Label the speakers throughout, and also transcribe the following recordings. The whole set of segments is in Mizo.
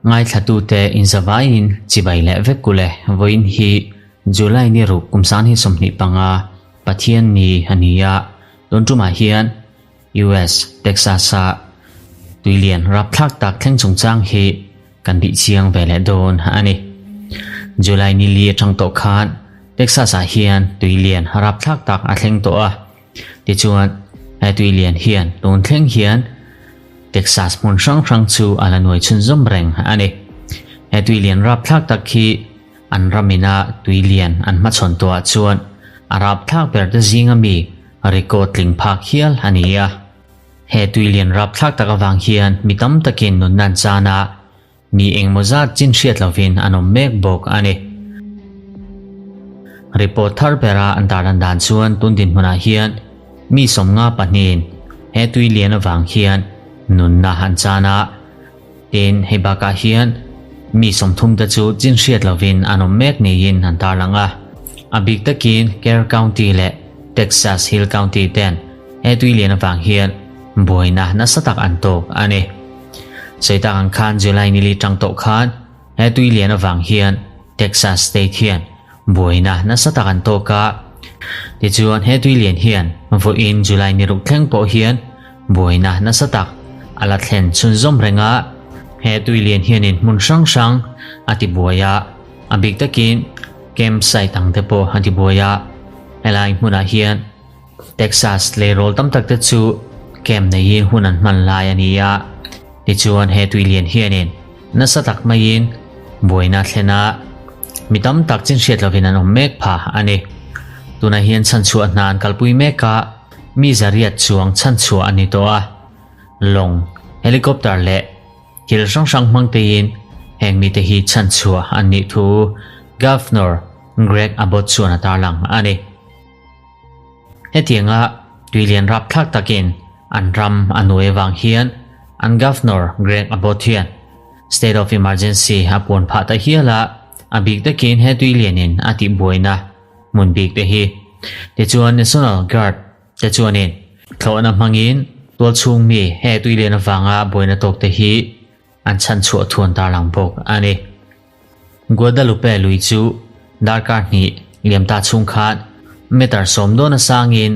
Speaker 1: Ngaithlatute inzavaiin chibai leh vek kule vawiin hi July ni ruk kum sang hi 25 Pathian ni a ni a, tun tumah hian US Texas-a tuilian rapthlak tak thleng chungchang hi kan bih chiang ve leh dawn a ni. July ni li atang tawh khan Texas-ah hian tuilian rapthlak tak a thleng tawh a, tichuan he tuilian hian tun thleng hian Texas hmun hrang hrang chu a la nuai chhunzawm reng a ni. He tuilian rapthlak tak hi an ramina tuilian an hmachhawn tawhah chuan a rapthlak ber te zinga mi record tling phak hial a ni a. He tuilian rapthlak tak avang hian mi tam takin nunna an chan a, mi engmaw zat chin hriat lovin an awm mek bawk a ni. Report thar bera an tarlan dan chuan tun dinhmunah hian mi 50 pahnihin he tuilian avang hian nunna an chan a, tin hei bakah hian mi 30 te chu chin hriat lovin an awm mek niin an tarlang a. A bik takin Kerr County leh Texas Hill County ten He tui lian avang hian buaina nasa tak an tawk a ni. Sawi tak ang khan July ni li tang tawh khan he tui lian avang hian Texas state hian buaina nasa tak an tawk a. Tichuan he tui lian hian vawiin July ni ruk thleng pawh hian buaina nasa tak a la thlen chhunzawm reng a. He tui lian hianin hmun hrang hrang a ti buai a, a bik takin camp site ang te pawh a ti buai a. Helai hmunah hian Texas tleirawl tam tak te chu camp neiin hun an hman lai a ni a, tichuan he tui lian hianin nasa tak maiin buaina thlen a, mi tam tak chin hriat lovin an awm mek pha a ni. Tunah hian chhanchhuah hna an kalpui mek a, mi zariat chuang chhanchhuah a ni tawh a, lawng, helicopter leh thil hrang hrang hmang teiin heng mite hi chhanchhuah an nih thu Governor Greg Abbott chuan a tarlang a ni. Hetianga tuilian rapthlak takin an ram a nuai avang hian an Governor Greg Abbott hian State of Emergency a puan phah ta hial a, a bik takin he tuilianin a tihbuaina hmun bik te hi. Tichuan National Guard te chuanin thlawhna hmangin tualchhung mi he tuilian avanga buaina tawk te hi an chhanchhuah thuan tarlang bawk a ni. Guadalupe lui chu darkar hnih liam ta chhung khan meter 10 dawn a sangin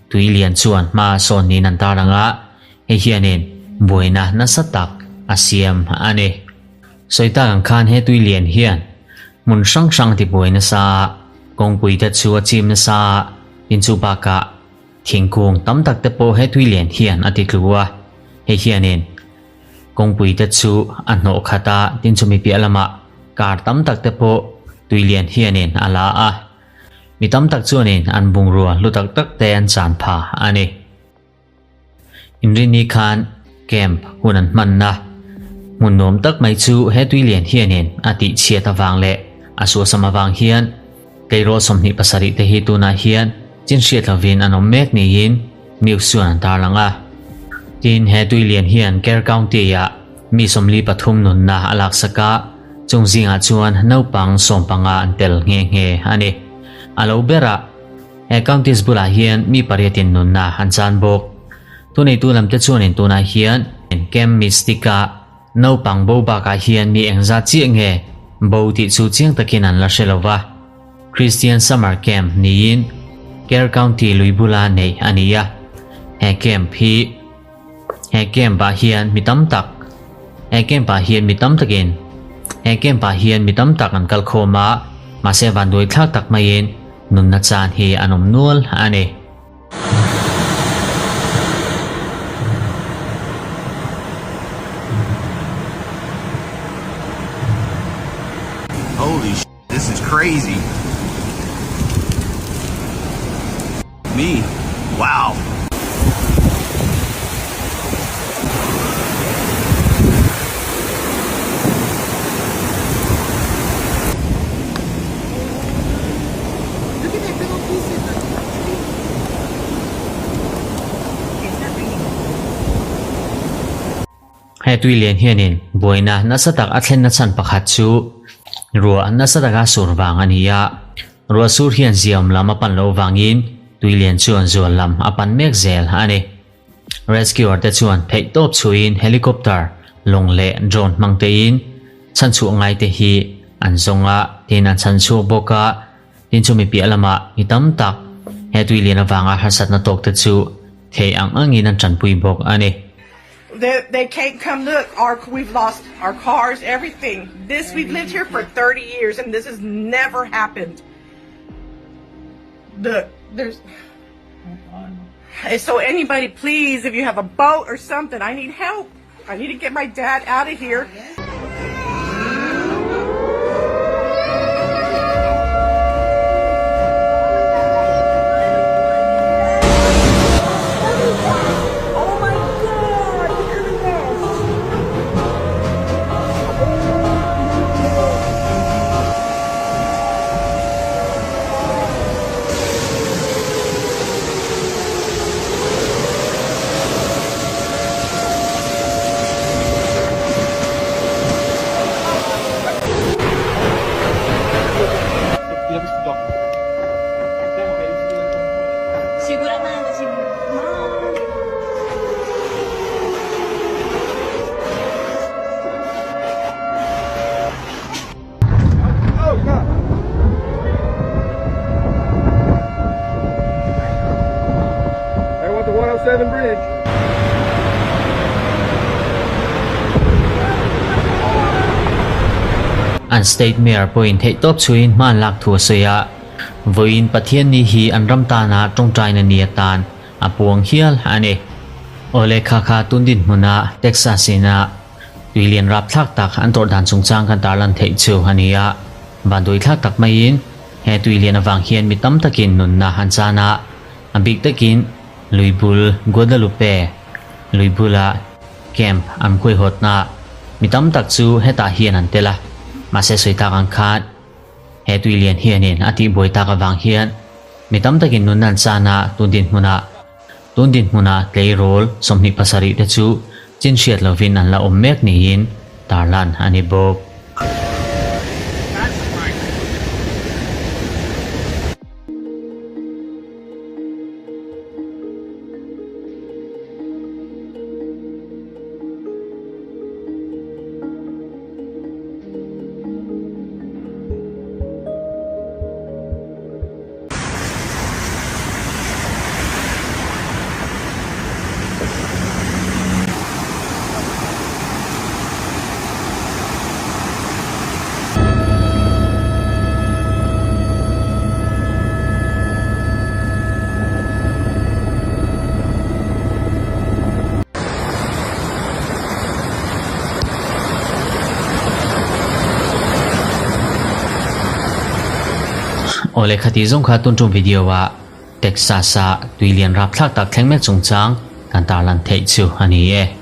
Speaker 1: tui lian chuan hma sawn niin an tarlang a, hei hianin buaina nasa tak a siam a ni. Sawi tak ang khan he tui lian hian hmun hrang hrang ti buai nasa a, kawngpui te chu a chim nasa a, tin chu bakah thingkung tam tak te pawh he tui lian hian a ti tlu a, hei hianin Kawngpui te chu a hnawh khat a, tin chumi piah lamah car tam tak te pawh tui lian hianin a la a. Mi tam tak chuanin an bungrua hlu tak tak te an chan pha a ni. Inrinni khan camp hun an hmanna hmun nuam tak mai chu he tui lian hianin a tih chhiat avang leh a suasam avang hian tleirawl 27 te hi tunah hian chin hriat lovin an awm mek niin news chuan an tarlang a. Tin, he tui lian hian Kerr County-ah mi 43 nunna a laksak a, chung zingah chuan naupang 15 an tel nghe nghe a ni. A lo berah, he counties bulah hian mi pariatin nunna an chan bawk. Thuneitu lamte chuanin tunah hian Camp Mystic-a naupang bo bakah hian mi engzat chiah nge bo tih chu chiang takin an la hre lo va. Christian Summer Camp niin Kerr County lui bula nei a ni a. He camp hi he camp ah hian mi tam tak he camp ah hian mi tam takin he camp ah hian mi tam tak an kal khawm a, mahse vanduai thlak tak maiin nunna chan hi an awm nual a ni.
Speaker 2: Holy sh this is crazy. Me. Wow.
Speaker 3: Look at that little piece of the tree. It's not raining.
Speaker 1: He tui lian hianin buaina nasa tak a thlenna chhan pakhat chu ruah nasa taka sur vang a ni a. Ruah sur hian ziaawm lam a pan loh vangin tui lian chuan zual lam a pan mek zel a ni. Rescuer te chuan theihtawp chhuiin helicopter, lawng leh drone hmang tein chhanchhuah ngai te hi an zawng a, tin an chhanchhuak bawk a. Tin chumi piah lamah mi tam tak he tui lian avanga harsatna tawk te chu thei ang angin an tanpui bawk a ni.
Speaker 3: They they can't come look our we've lost our cars everything this we've lived here for 30 years and this has never happened the there's so anybody please if you have a boat or something I need help I need to get my dad out of here.
Speaker 1: An state mayor pawhin theihtawp chhuiin hma an lak thu a sawi a, vawiin Pathianni hi an ram tana tawngtaina ni atan a puang hial a ni. Awle kha kha tun dinhmuna Texas ina Tuilian rapthlak tak an tawrh dan chungchang kan tarlan theih chu a ni a, vanduaithlak tak maiin he tuilian avang hian mi tam takin nunna an chan a, a bik takin lui bul Guadalupe lui bula camp an huaihawtna mi tam tak chu hetah hian an tel a, mahse sawi tak ang khan he tuilian hianin a tihbuai tak avang hian mi tam takin nunna an chan a, tun dinhmunah Tun dinhmuna tleirawl 27 te chu chin hriat lovin an la awm mek niin tarlan a ni bawk. Aw leh khati zawng kha tun tum video ah Texas ah tuilian rapthlak tak thleng mek chungchang kan tarlan theih chu a ni e.